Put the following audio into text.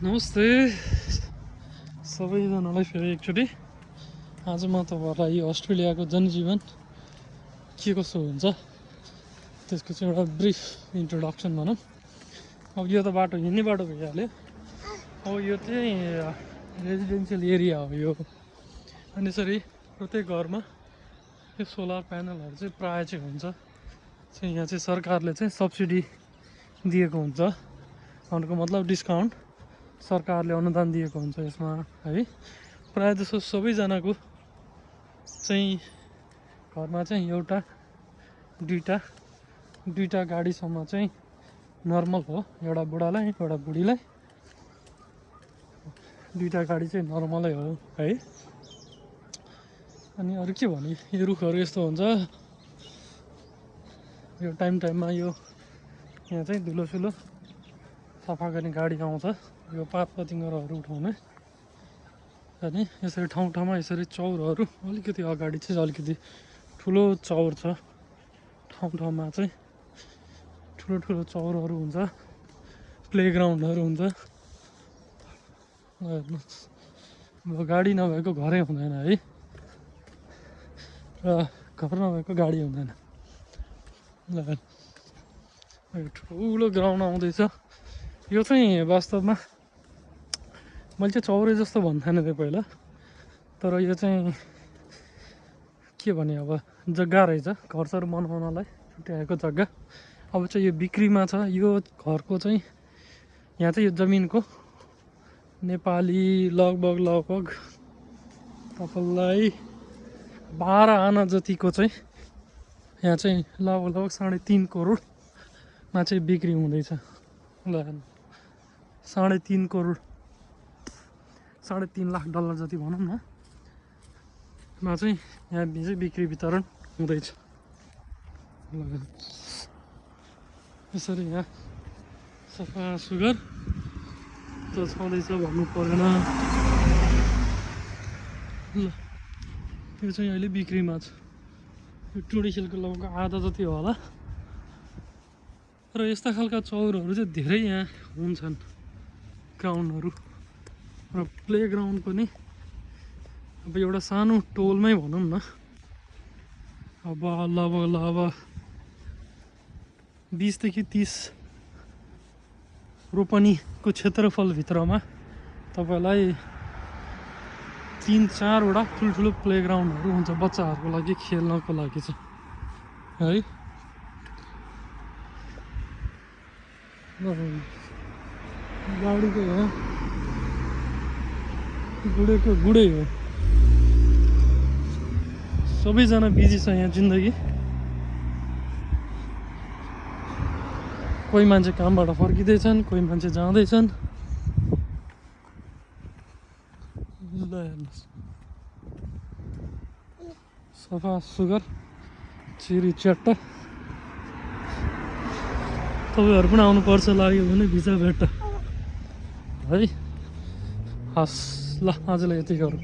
नमस्ते सबैजनालाई फेरि एकचोटि आज म तपाईँहरूलाई अस्ट्रेलियाको जनजीवन के कसो हुन्छ त्यसको चाहिँ एउटा ब्रिफ इन्ट्रोडक्सन भनौँ। अब यो त बाटो हिँड्ने बाटो भइहाल्यो। अब यो चाहिँ रेजिडेन्सियल एरिया हो यो, अनि यसरी प्रत्येक घरमा यो सोलर प्यानलहरू चाहिँ प्रायः चाहिँ हुन्छ। चाहिँ यहाँ चाहिँ सरकारले चाहिँ सब्सिडी दिएको हुन्छ, भनेको मतलब डिस्काउन्ट सरकारले अनुदान दिएको हुन्छ यसमा है। प्रायः जसो सबैजनाको चाहिँ घरमा चाहिँ एउटा दुईटा गाडीसम्म चाहिँ नर्मल हो। एउटा बुढालाई एउटा बुढीलाई दुईटा गाडी चाहिँ नर्मलै हो है। अनि अरू के भने यो रुखहरू यस्तो हुन्छ, यो टाइममा यो यहाँ चाहिँ धुलोसुलो सफा गर्ने गाडी आउँछ, यो पात पतिङ्गरहरू उठाउने। अनि यसरी ठाउँमा यसरी चौरहरू अलिकति अगाडि चाहिँ अलिकति ठुलो चौर छ, ठाउँमा चाहिँ ठुलो चौरहरू हुन्छ, प्लेग्राउन्डहरू हुन्छ। अब गाडी नभएको घरै हुँदैन है, र घर नभएको गाडी हुँदैन। ठुलो ग्राउन्ड आउँदैछ। यो चाहिँ वास्तवमा मैले चाहिँ चौरे जस्तो भन्थेन थिएँ पहिला, तर यो चाहिँ के भने अब जग्गा रहेछ घरसर बनाउनलाई छुट्याएको जग्गा। अब चाहिँ यो बिक्रीमा छ। यो घरको चाहिँ यहाँ चाहिँ यो जमिनको नेपाली लगभग तपाईँलाई 12 आना जतिको चाहिँ यहाँ चाहिँ लगभग 3.5 करोडमा चाहिँ बिक्री हुँदैछ। ल 3.5 करोड, $3.5 लाख जति भनौँ न, मा चाहिँ यहाँ चाहिँ बिक्री वितरण हुँदैछ। यसरी यहाँ सफा सुग्घर त छँदैछ भन्नु परेन। ल यो चाहिँ अहिले बिक्रीमा छ। यो टुडिखेलको लगभग आधा जति होला। र यस्ता खालका चौरहरू चाहिँ धेरै यहाँ हुन्छन्, ग्राउन्डहरू। र प्लेग्राउन्ड पनि अब एउटा सानो टोलमै भनौँ न, अब लगभग 20 देखि 30 रोपनीको क्षेत्रफलभित्रमा तपाईँलाई 3-4 वटा ठुल्ठुलो प्लेग्राउन्डहरू हुन्छ बच्चाहरूको लागि खेल्नको लागि चाहिँ है। गाडीको यहाँ गुडै हो। सबैजना बिजी छ यहाँ जिन्दगी। कोही मान्छे कामबाट फर्किँदैछन्, कोही मान्छे जाँदैछन्। सफा सुग्घर चिरी च्याट्ट। तपाईँहरू पनि आउनुपर्छ लाग्यो भने भिजा भेट्ट है। हस् ल आजलाई यति गरौँ।